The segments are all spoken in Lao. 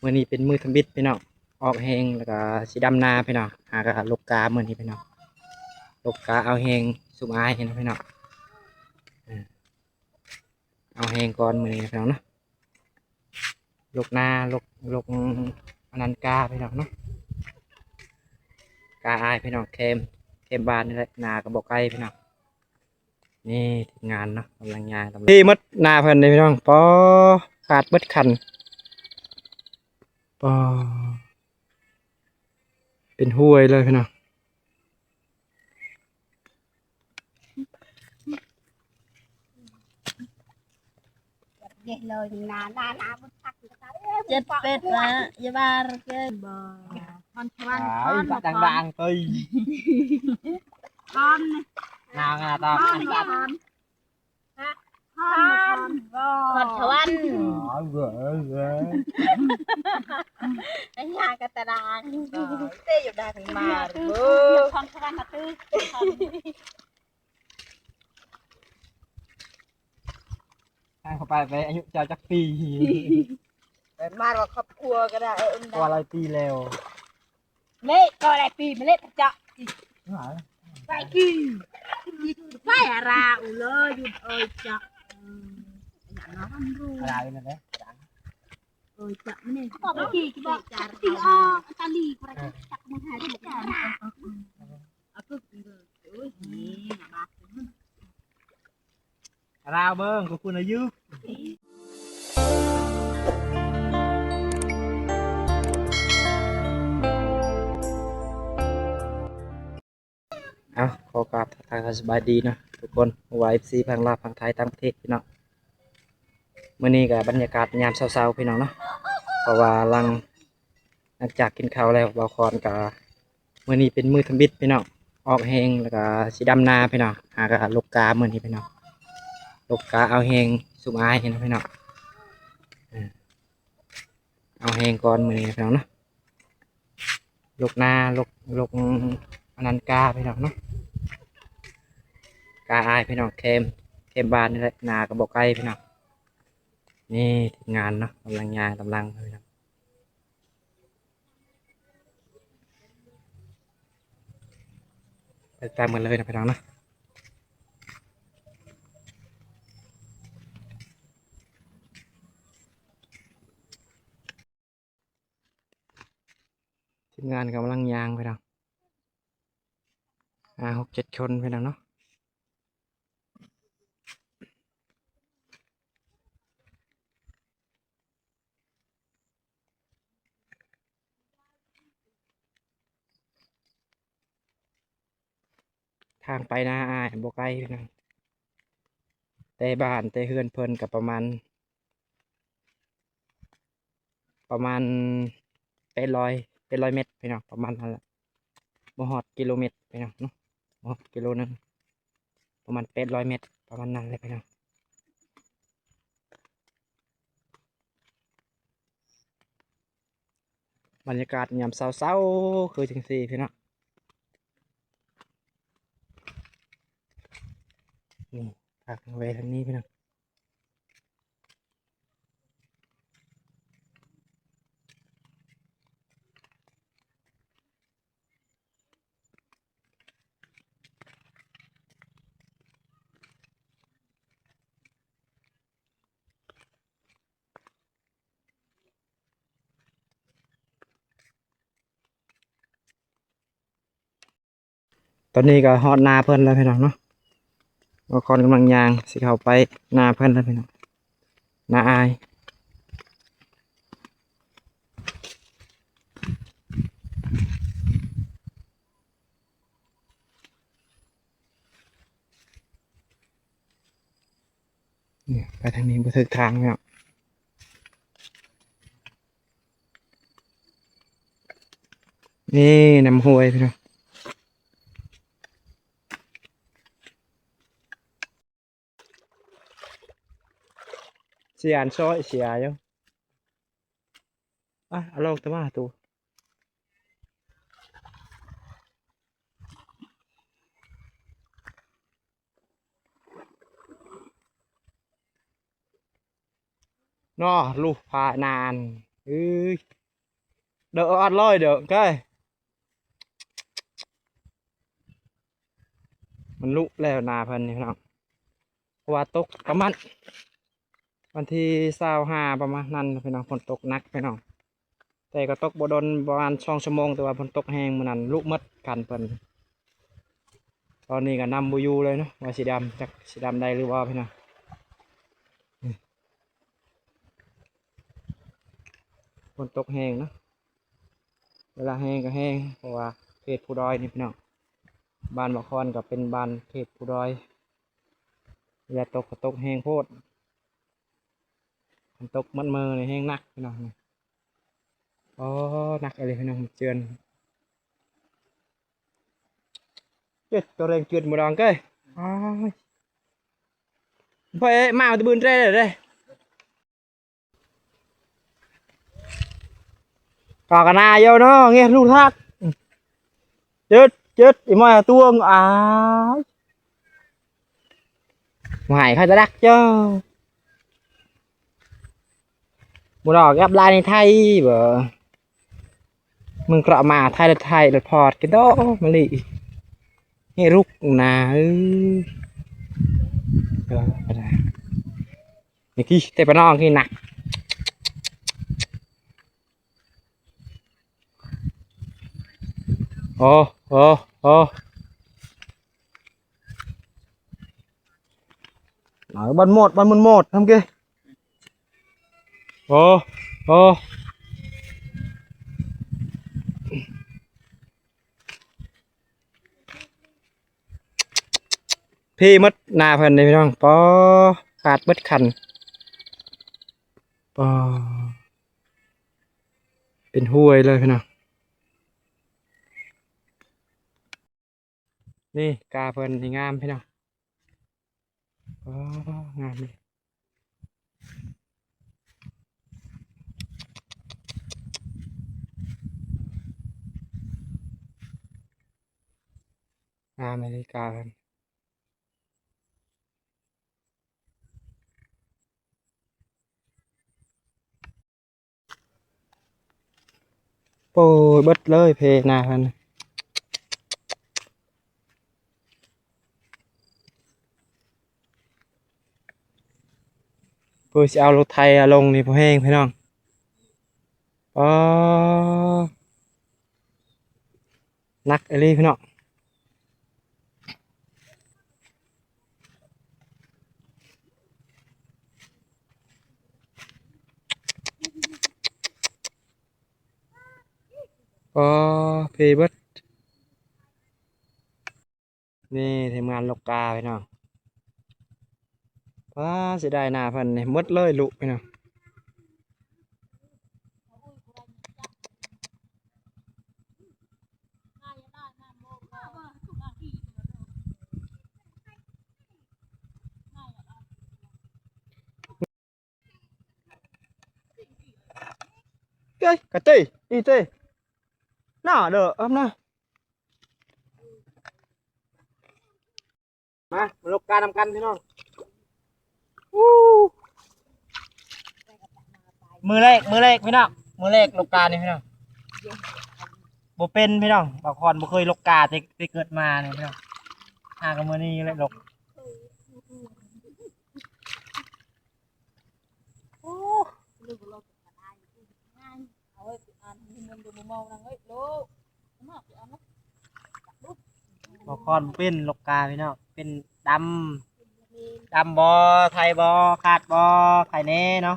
ມື້ນີ້ເປັນມື້ທຳອິດພີ່ນ້ອງ ອອກແຮງ ແລ້ວກໍຊິດຳນາພີ່ນ້ອງ. ຫາກໍລົກກາມື້ນີ້ພີ່ນ້ອງ ລົກກາເອົາແຮງຊຸມອ້າຍເນາະພີ່ນ້ອງ. ເອີ ເອົາແຮງກ່ອນມື້ນີ້ພີ່ນ້ອງເນາະ ລົກນາ ລົກ ລົກອັນນັ້ນກາພີ່ນ້ອງເນາະ ກາອ້າຍພີ່ນ້ອງ ແຄມ ແຄມບ້ານນີ້ແຫຼະ ນາກໍບໍ່ໄກພີ່ນ້ອງ. ນີ້ທີມງານເນາະ ກຳລັງຍ່າງຕາມ ທີ່ໝົດນາເພິ່ນນີ້ພີ່ນ້ອງ ປາ ຂາດໝົດຄັນ ປາ ເປັນຫ້ວຍເລີຍພີ່ນ້ອງ. ເຈັດເປັດນະ ຢ່າວ່າເກີນບໍ່ ຄອນສະຫວັນ ຄອນ ດາງໆ ເຕີຍ ຄອນ ນາງາຕາ ຄອນ ຄອນ ຄອນ ຄອນສະຫວັນ ອັນຍາກະຕະດາງ ເຕຢູ່ດາງມາ ຄອນສະຫວັນນະ ໃຫ້ເຂົ້າໄປ ໄປອາຍຸເຈົ້າຈັກປີ? ໄປມາວ່າຄອບຄົວກໍໄດ້ ເອີ ວ່າຫຼາຍປີແລ້ວ ເລະກໍຫຼາຍປີມາເລະເຈາະ ຫຼາຍ ໄປກີ້ ໄປອາລາອຸເລີຍ ຢຸດເອີຍເຈາະ ອາລານັ້ນແຫຼະ ເອີຍເຈາະນີ້ ກໍໄປກີ້ ທີ່ບອກ ທີ່ອອກ ອັນຕາລີ ກໍໄດ້ຈັກມາຫາທີ່ ລາວເບິ່ງ ຂອບຄຸນອາຍຸ ເອົາ ຂໍກາບທັກທາຍສະບາຍດີເນາະທຸກຄົນ ບໍ່ວ່າເອັຟຊີ ຝັ່ງລາວ ຝັ່ງໄທ ຕ່າງປະເທດພີ່ນ້ອງ. ມື້ນີ້ກໍບັນຍາກາດຍາມເຊົ້າໆ ພີ່ນ້ອງເນາະ ເພາະວ່າຫຼັງ ຫຼັງຈາກກິນເຂົ້າແລ້ວ ບ່າວຄອນກໍ ມື້ນີ້ເປັນມື້ທຳອິດພີ່ນ້ອງ ອອກແຮງ ແລ້ວກໍຊິດຳນາພີ່ນ້ອງ. ຫາກໍລົກກາມື້ນີ້ພີ່ນ້ອງ ລົກກາເອົາແຮງຊຸມອ້າຍເນາະພີ່ນ້ອງ ເອີ ເອົາແຮງກ່ອນມື້ນີ້ພີ່ນ້ອງເນາະ ລົກນາ ລົກ ລົກອັນນັ້ນກາພີ່ນ້ອງເນາະ ກາອ້າຍພີ່ນ້ອງ ແຄມ ແຄມບ້ານນີ້ແຫຼະ ນາກໍບໍ່ໄກພີ່ນ້ອງ. ນີ້ທີມງານເນາະ ກຳລັງຍ່າງຕາມຫຼັງພີ່ນ້ອງ ໄປຕາມກັນເລີຍນະພີ່ນ້ອງເນາະ. ທີມງານກຳລັງຍ່າງໄປເນາະ ຫ້າຫົກເຈັດຄົນໄປເນາະ. ທາງໄປນາອ້າຍບໍ່ໄກເນາະ ແຕ່ບ້ານແຕ່ເຮືອນເພິ່ນກໍປະມານ ປະມານແປດຮ້ອຍ ແປດຮ້ອຍແມັດພີ່ນ້ອງ ປະມານນັ້ນແຫຼະ ບໍ່ຮອດກິໂລແມັດພີ່ນ້ອງເນາະ ບໍ່ຮອດກິໂລໜຶ່ງ ປະມານແປດຮ້ອຍແມັດ ປະມານນັ້ນແຫຼະພີ່ນ້ອງ. ບັນຍາກາດຍາມເຊົ້າໆ ຄືຈັ່ງຊີ້ພີ່ນ້ອງ ນີ້ ພາກັນແວ່ທາງນີ້ພີ່ນ້ອງ. ຕອນນີ້ກໍຮອດນາເພິ່ນແລ້ວພີ່ນ້ອງເນາະ ບ່າວຄອນກຳລັງຍ່າງຊິເຂົ້າໄປນາເພິ່ນແລ້ວພີ່ນ້ອງ ນາອ້າຍ ນີ້ ໄປທາງນີ້ບໍ່ຖືກທາງແລ້ວ ນີ້ນ້ຳຫ້ວຍພີ່ນ້ອງ ເສຍອັນຊອຍເສຍຢູ່ ອະ ເອົາລອກຕະມາໂຕ ເນາະ ລູກພານານ ເອີຍ ເດີ ອອດລອຍເດີ ກາຍ ມັນລຸແລ້ວນາເພິ່ນນີ້ພີ່ນ້ອງ ເພາະວ່າຕົກປະມານ ວັນທີຊາວຫ້າປະມານນັ້ນພີ່ນ້ອງ ຝົນຕົກໜັກພີ່ນ້ອງ ແຕ່ກໍຕົກບໍ່ດົນ ປະມານສອງຊົ່ວໂມງ ແຕ່ວ່າຝົນຕົກແຮງມື້ນັ້ນ ລຸໝົດຄັນເພິ່ນ. ຕອນນີ້ກໍນຳບໍ່ຢູ່ເລີຍເນາະ ວ່າຊິດຳ ຈັກຊິດຳໄດ້ຫຼືບໍ່ພີ່ນ້ອງ. ຝົນຕົກແຮງເນາະ ເວລາແຮງກໍແຮງ ເພາະວ່າເຂດພູດອຍນີ້ພີ່ນ້ອງ ບ້ານບໍ່ຄອນກໍເປັນບ້ານເຂດພູດອຍ ເວລາຕົກກໍຕົກແຮງໂພດ ມັນຕົກມັນເມີນີ້ແຮງໜັກພີ່ນ້ອງ. ອໍ ໜັກອີ່ຫຼີພີ່ນ້ອງ ເຈື່ອນ ເຈັດ ຕົວແຮງເຈື່ອນບໍ່ດອງເກີຍ ອ້າຍ ເພາະເອະ ມາແຕ່ບືນແທ້ເດ້. ກາກະນາເຍົາເນາະ ເງຍລູກທັກ ເຈັດ ເຈັດ ອີໝ້ອຍຕວງ ອາຍ ບໍ່ໃຫ້ຂ້ອຍຕະດັກເຈົ້າ ບໍ່ດອກກັບລາຍໃນໄທເບີ ມຶງກະມາໄທລະໄທລະພອດກິນໂດມະລິ ເຮລຸກນາເອີຍ ເອີ ນີ້ຄືແຕ່ປະນ້ອງນີ້ນະ ໂອ້ ໂອ້ ໂອ້ ເອົາ ບ້ານໝົດ ບ້ານມັນໝົດ ທຳເກ ໂອ້ ໂອ້ ເພໝົດນາເພິ່ນເດ້ພີ່ນ້ອງ ປໍ ຂາດເບິດຄັນ ປໍ ເປັນຫ້ວຍເລີຍພີ່ນ້ອງ. ນີ້ກາເພິ່ນນີ້ງາມພີ່ນ້ອງ ອໍ ງາມເດ ງາມອີ່ຫຼີກາເພິ່ນ. ໂອ້ຍ ເບິດເລີຍເພນາເພິ່ນ ເພິ່ນຊິເອົາລົດໄຖເອົາລົງນີ້ພໍແຮງພີ່ນ້ອງ ອໍ ໜັກອີ່ຫຼີພີ່ນ້ອງ ອໍ ເພເບິດ ນີ້ທີມງານລົກກາພີ່ນ້ອງ ປ້າ ເສຍດາຍໜ້າເພິ່ນນີ້ ໝົດເລີຍລຸພີ່ນ້ອງ. ເອີຍ ກະເຕ ອີເຕ ໜ້າເດີ ອຳນາ ມາ ມາລົກການຳກັນພີ່ນ້ອງ ອູ້ ມື້ແລກ ມື້ແລກພີ່ນ້ອງ ມື້ແລກລົກການີ້ພີ່ນ້ອງ ບໍ່ເປັນພີ່ນ້ອງ ບ່າວຄອນບໍ່ເຄີຍລົກກາແຕ່ ແຕ່ເກີດມານີ້ພີ່ນ້ອງ ຫາກະມື້ນີ້ແຫຼະລົກ. ໂອ້ ບໍ່ຄອນເປັນລົກກາພີ່ນ້ອງ ເປັນດຳ ດຳບໍ່ ໄທບໍ່ ຂາດບໍ່ ໃຜແນ່ເນາະ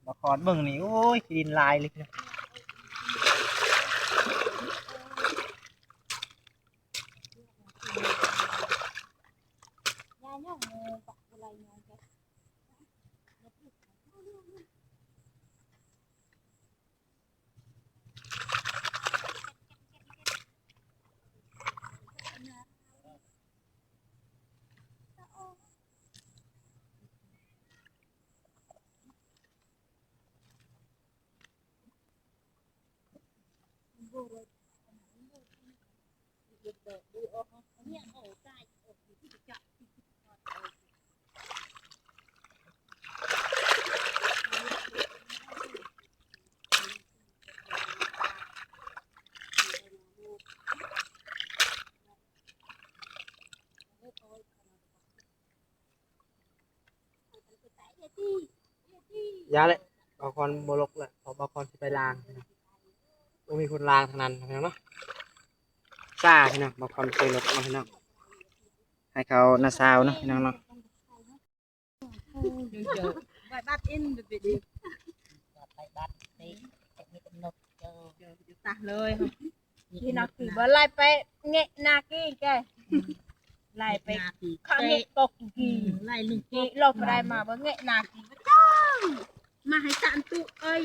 ບໍ່ຄອນເບິ່ງນີ້ ໂອ້ຍ ຂີ້ດິນຫຼາຍເລີຍ. ຢ່າແຫຼະ ບ່າວຄອນບໍ່ລົກແຫຼະ ເພາະບ່າວຄອນຊິໄປລ້າງ ບໍ່ມີຄົນລ້າງທາງນັ້ນພີ່ນ້ອງເນາະ. ຊ້າພີ່ນ້ອງ ບ່າວຄອນໄປລົກເນາະພີ່ນ້ອງ ໃຫ້ເຂົານ້າສາວເນາະພີ່ນ້ອງເນາະ. ໄປບັດອິນໄປດິ ໄປບັດຕິ ຈະມີກຳນົດເຈົ້າ ຕາເລີຍ ທີ່ນັກທີ່ບໍ່ໄລ່ໄປແງະນາກີແກ ໄລ່ໄປຂະແງະກົກກີ ໄລ່ລຸງກົກ ລອກໄດ້ມາບໍ່ແງະນາກີ ເຈົ້າ ມາໃຫ້ສານຕຸເອີຍ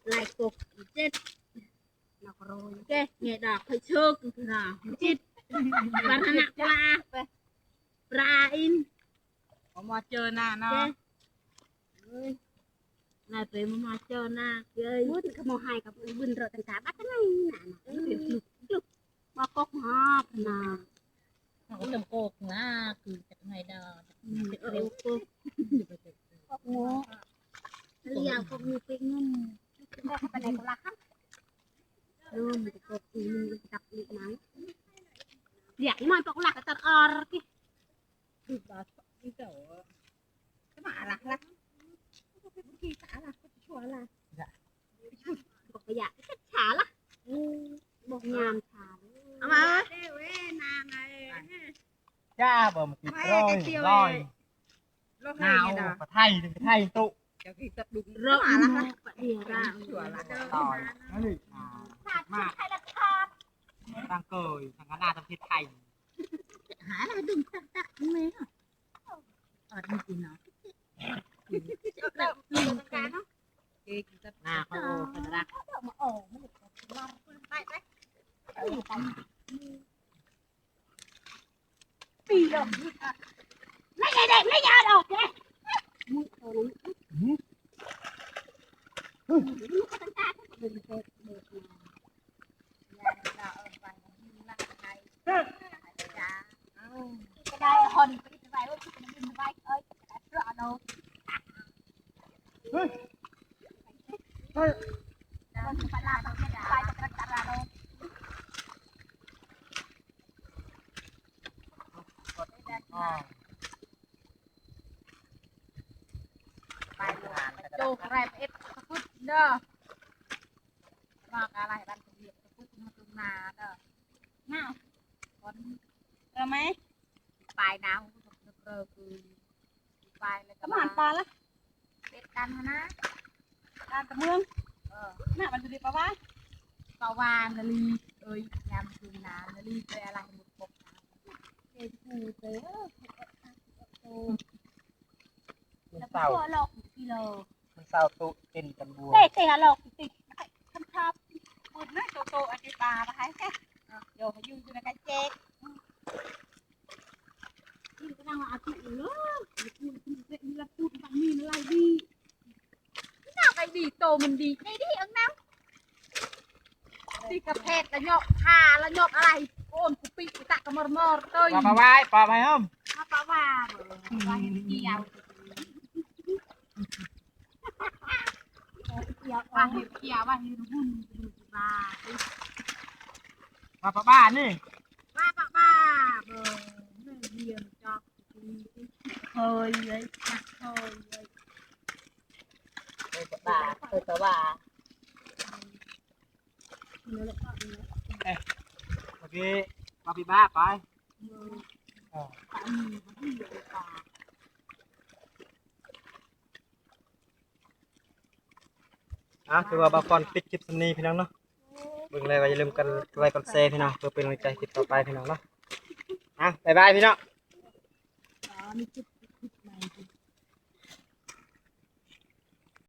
ໄລ່ກົກເຈັດ ນັກໂຣຍແກ ແງະດອກໄປເຊີກນາຈິດ ບັນນະປລາໄປ ປລາອິນ ມາເຈີນາເນາະ ເອີຍ ນາເຕຍມາເຈີນາເອີຍ ບຸນຂະໂມຫາຍກັບບຸນເຣຕັງກາບັດໄງນາ ມາກົກຫອບນາ ມັນກໍຈຳກົກນາ ຄືຈັກໄງດາ ເອີ ກົກ ກົກໂມ ລຽວກົກມີເປັນເງິນ ໄປໄດ້ກໍລະ ໂອ້ ມັນຈະກົກອີກ ມັນຈະກັບອີກນາ ລຽກມາຕົກຫຼັກກັນຕະອອດ ມາລະລະ ມາລະ ບໍ່ຢາກ ບໍ່ງາມຊາ ເອົາມາເອີຍ ນາງເອີຍ ຈ້າບໍ່ມາກິນ ມາເອີຍ ຮ້ອຍ ກະເຈີ້ຍ ຮ້ອຍ ໂລກໃຫ້ ໜາວ ນີ້ນະ ປະໄທ ປະໄທຕຸ ເຈົ້າກິນຕັບດຸກ ເຣາະ ມາລະ ມາລະ ຕາຍ ມາ ຕັ້ງເກີຍ ທາງຄະນະທຳເຂດໄທ ຫາລະດຶງຕັກໆ ແມ່ ອອດນີ້ກິນເນາະ ເຈົ້າເຈົ້າ ເຈົ້າຕ້ອງການເນາະ ເກກິນຕັບ ໜ້າຂ້ອຍໂອ້ ຂ້ອຍຈະດັກ ເຈົ້າມາອອກ ມັນລຳເກີນໄປ ໄປ ໄປ ໄປ. ປີດອກ ໄມ່ໄດ້ ໄມ່ຢາດອກເດ້ ກະໄດ້ ຮອນໄປໄວ້ ເອີຍ ເອີຍ ເອີຍ. ໄປໂຈກະໄລເອັດສະກຸດເດີ ມາກະໄລບ້ານກະວຽກສະກຸດມາຕຸມນາເດີ ນາວ ເອົາໄໝ ປາຍນາວ ເລີກ ໄປແລ້ວກະມາ ປານປາລະ ເປັດກັນຫັ້ນນະ ການຕະເມືອງ ເອີ ນະ ມັນຊິໄດ້ປາຫວານ ປາຫວານນະລີ ເອີຍ ຍາມຄືນນານະລີ ເປັນອະໄລໝົດປົກ ເປັນຜູ້ເປັນ ເອີ ມັນເສົ້າ ລອກກິໂລ ມັນເສົ້າຕຸເຕັ້ນກັນບົວ ເຕະ ເຕະ ລອກຕິ ຄັນຊອບ ປຸດນະ ໂຕໂຕ ອາຕິບາ ມາໃຫ້ແທ້ ໂຍ ໃຫ້ຢູ່ ຢູ່ໃນການແຈກ ນີ້ກະນັ່ງວ່າອາຕິເລີຍ ນີ້ລະປູດບັດນີ້ມັນໄລ່ດີ ໜ້າໄປດີ ໂຕມັນດີ ໄດ້ດີອັງນຳ ຕິກະແພດລະເຍາະ ພາລະເຍາະອະໄລ ໂອນກຸປິ ຕະກະມໍມໍເຕີຍ ປາປາວາຍ ປາໄປເຮີ້ມ ປາປາວາ ປາເຫັດຂຽວ ຂຽວ ປາເຫັດຂຽວ ປາເຫັດຫຸ່ນ ປາ ປາປາບ້ານີ້ ປາປາບ້າ ເບິ່ງ ເບິ່ງ ຮຽນຈອກ ເຄີຍເລີຍ ເຄີຍເລີຍ ເອີຍ ປາ ເອີຍ ປາວ່າ ເອີຍ ໂອເຄ ປາປີບ້າໄປ ເອີ ອ່ະ ຖືວ່າບ່າວຄອນປິດຄລິບສ່ຳນີ້ພີ່ນ້ອງເນາະ ເບິ່ງແລ້ວກໍຢ່າລືມກົດໄລກ໌ ກົດແຊ ພີ່ນ້ອງ ເພື່ອເປັນກຳລັງໃຈຄລິບຕໍ່ໄປພີ່ນ້ອງເນາະ ອ່ະ ບາຍບາຍພີ່ນ້ອງ ອ່າ ມີຄລິບ